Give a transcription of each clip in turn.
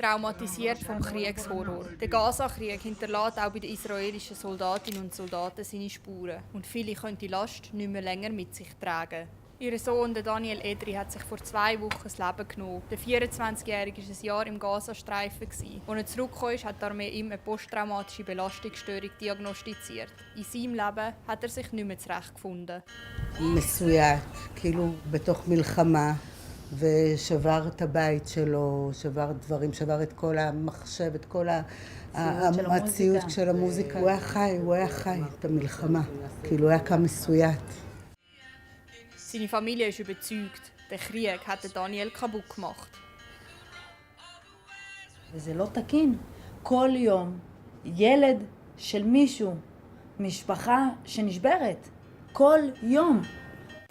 Traumatisiert vom Kriegshorror. Der Gaza-Krieg hinterlässt auch bei den israelischen Soldatinnen und Soldaten seine Spuren. Und viele können die Last nicht mehr länger mit sich tragen. Ihr Sohn Daniel Edri hat sich vor 2 Wochen das Leben genommen. Der 24-Jährige war ein Jahr im Gazastreifen. Als er zurückgekommen ist, hat die Armee ihm eine posttraumatische Belastungsstörung diagnostiziert. In seinem Leben hat er sich nicht mehr zurechtgefunden. מסויט, כאילו בתוך מלחמה, ושבר את הבית שלו, שבר דברים, שבר את כל המחשב, את כל הציוד של המוזיקה. הוא היה חי את המלחמה, כאילו הוא היה קם מסויט. Seine Familie ist überzeugt, der Krieg hat Daniel kaputt gemacht. וזה לא תקין. כל יום ילד של מישהו, משפחה שנשברת. כל יום.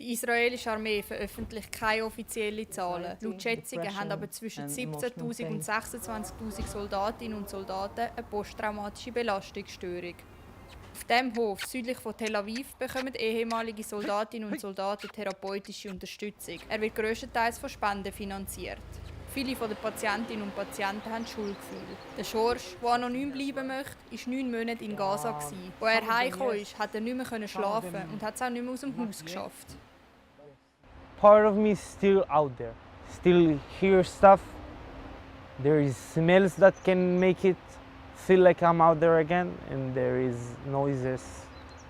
Die israelische Armee veröffentlicht keine offiziellen Zahlen. Laut Schätzungen haben aber zwischen 17.000 und 26.000 Soldatinnen und Soldaten eine posttraumatische Belastungsstörung. Auf diesem Hof südlich von Tel Aviv bekommen ehemalige Soldatinnen und Soldaten therapeutische Unterstützung. Er wird grösstenteils von Spenden finanziert. Viele der Patientinnen und Patienten haben Schuldgefühle. Der Schorsch, der anonym bleiben möchte, war 9 Monate in Gaza. Als er heimgekommen ist, konnte er nicht mehr schlafen und hat es auch nicht mehr aus dem Haus geschafft. Part of me is still out there, still hear stuff. There is smells that can make it feel like I'm out there again, and there is noises.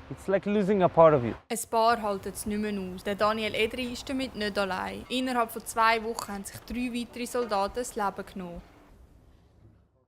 It's like losing a part of you. Ein Paar hält es nicht mehr aus. Der Daniel Edri ist damit nicht allein. Innerhalb von 2 Wochen haben sich 3 weitere Soldaten das Leben genommen.